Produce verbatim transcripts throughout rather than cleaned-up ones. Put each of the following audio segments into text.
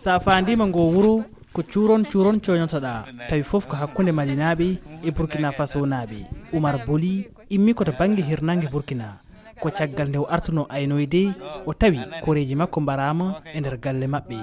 Sa faandiima ngo wuro, ko cuuron cuuron coynotoɗaa, tawi fof ko hakkunde Malinaaɓe e Burkina Fasonaaɓe. Umar Boli immi ko to bannge hirnaange Burkina. Ko caggal nde o artunoo aynoyde, o tawi koreeji makko mbaraama e nder galle maɓɓe.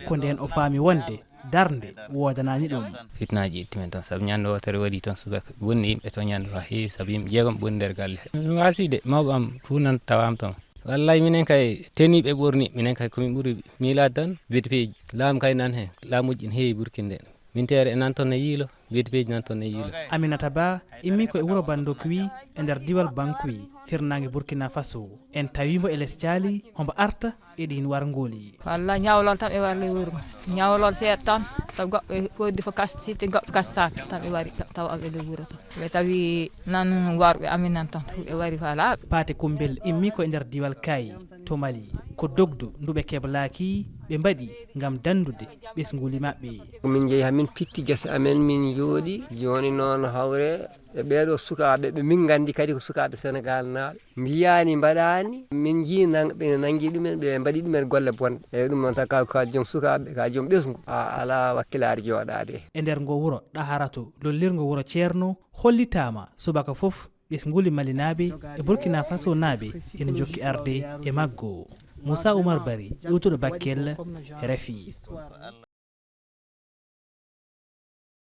Ko ndeen o faami wonde darnde woodanaani ɗum. Fitnaaji itti men toon, sabu ñande wootere waɗi toon subaka, bonni yimɓe toon ñande o heewi, sabu yimɓe jeegom bonni nder galle. Mi waasi de, mawɓe am fuu nan tawaama toon. Wallay, minen kay teniiɓe ɓorni, minen kay ko min ɓuri miilaade tan, bedepeeji. Laamu kay nan heen, laamuuji ina heewi Burkina de. Minteere e nan toon e yiilo, bedepeeji nan toon e yiilo. Aminata Ba immi ko e wuro Bandokwi e nder diiwal Bankuy, hirnaange Burkina Faso. En tawi mo e les caali, hombo arta e ɗiin warngooli. Walla ñawlol tan ɓe wari ley wuro. Ñawlol seeɗa tan, taw goɗɓe koddi fof kasti, te goɗɓe kastaaki, tan ɓe wari taw am e ley wuro tan. Ɓe tawi nan warɓe amin nan tan, ɓe wari falaaɓe. Paate Kumbel immi ko e nder diiwal Kaayi to Mali. Ko dogdu ndu ɓe keblaaki, ɓe mbaɗi ngam danndude ɓesnguuli maɓɓe. Min njehi haa min pitti gese amen, min njooɗi. Jooni noon hawre e ɓeeɗo sukaaɓe, ɓe min nganndi kadi ko sukaaɓe Senegaal naaɓe. Mbiyaani, mbaɗaani, min njii nang-, ɓe nanngi ɗumen, ɓe mbaɗi ɗumen golle bonɗe. Eeyi, ɗum noon tan ka, ka joom sukaaɓe, ka joom ɓesngu, a alaa wakkilaare jooɗaade. E nder ngo wuro Ɗaharatu, lollirngo wuro Ceerno, hollitaama subaka fof ɓesnguuli Malinaaɓe e Burkina Fasonaaɓe ina njokki arde e maggo. Moussa Oumar Bari, iwtuɗo Bakel, RFI.